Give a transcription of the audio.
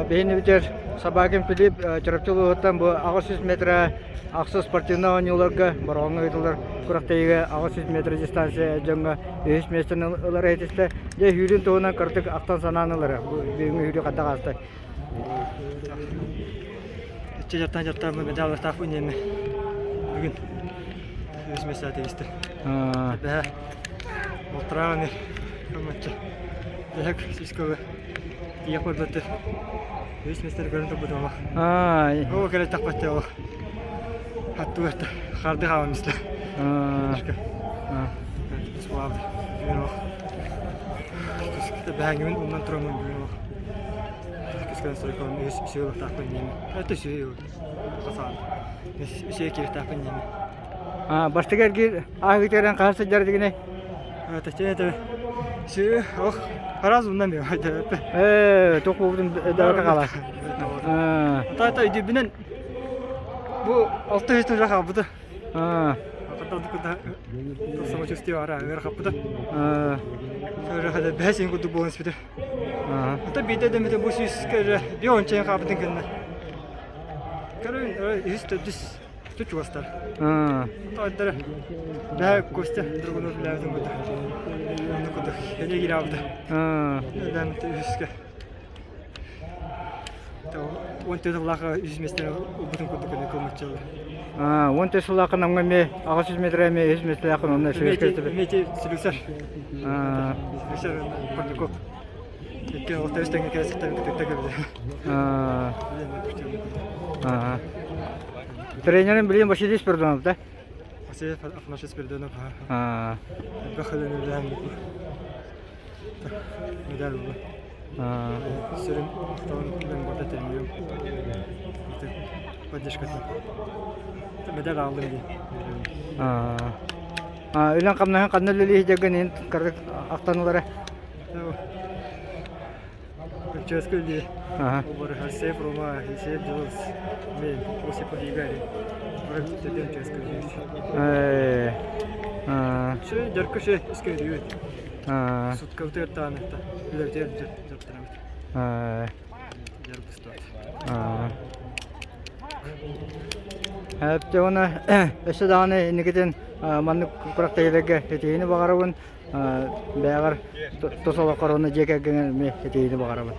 Биһини бүтэр Собакин Филипп Чурапчы улууһуттан бу 800 метра ахсыс спортивнай оонньууларга Бороҕоҥҥо ыытыллар күрэхтэһиигэ 800 метр дистанция дьоҥҥо үһүс миэстэни ылар иһитистэ. Дьэ сүүрүүн туһунан кыратык ахтан-санаан ылара. Бу бүгүҥҥү сүүрүү хайдах ааста? Иччэ дьартан дьартааммын медаллаахпын диэммин бүгүн үһүс миэстэҕэ тигистим. Бэһэ балтарааны ыммачча Тэһэк сискалы тиийэх барбатты үһүс миэстэни көрөн турбутум ама. Оо кэлэ тахпатты ол. Хаттуга харды хаалан истэ. Сплавды. Бүгүн ол. Бэһэҥҥибин умнан тураммын бүгүн ол. Кискэн стройком үс үсүө диэми. Это үсүө хасаан. Үсүө кииртаахпын диэми. Бастакы эргиир ааһыытыгар хаһан сылдьар дигини? Точнее это үсүө ох раз умнан мен Ээ, туох буолбутун өйдөөбөккө хаалар. Та өйдүүбүнэн бу алта үс тыһыынча хаалбыта. Самочувствие ара ыарахаппыта. Бэһэ син курдук буолан испитэ. Ата биирдэ дэммитэ бу сүүскэ эрэ биэ ончайын хаапытын кэннэ. Көрөн үһүс төрдүс тү чугастар. Тоойдара бэһэ Костя Драгунов билээбитин курдук. Оннук курдук. Эне киирээбитэ. Өлөөмүтэ үһүскэ. 14 сыллаах үс миэстэни ылбытын курдук эне кылмаччылар. 14 сыллаах намҥа эмиэ 800 метр эмиэ үс миэстэлээх онно Эмиэ Слюсарь. Слюсарь Курдуков. Икки алта үс тэҥҥэ кэлсиктэрин кытта көрдө. Тренерин билигин Василий Спиридонов да? Василий Афанасьевич Спиридонов. Элбэх үлэни Медаль була. Сүрүн тон бата тренерим. Поддержката. Медаль алдым дии. Үлэн хамнаһын ханна үлэлии сылдьаргын иһин кырдык ахтанулара. Чөскө үлэлии. Алексей Фрома, Алексей Дилос, мен Осипов Игорь. Бары чөскө үлэлии. Шö дьаркы шö иске үлэлиибит. Суткабытыгар даҕаны үлэбитигэр дьарыктанабыт. Дьарык Дьэ уонна өссө даҕаны инникитин маннык күрэхтэһиилэргэ ситиһиини баҕарабын. Бэйэҕэр тус олоххор уонна дьиэ кэргэҥҥэр эмиэ ситиһиини баҕарабын.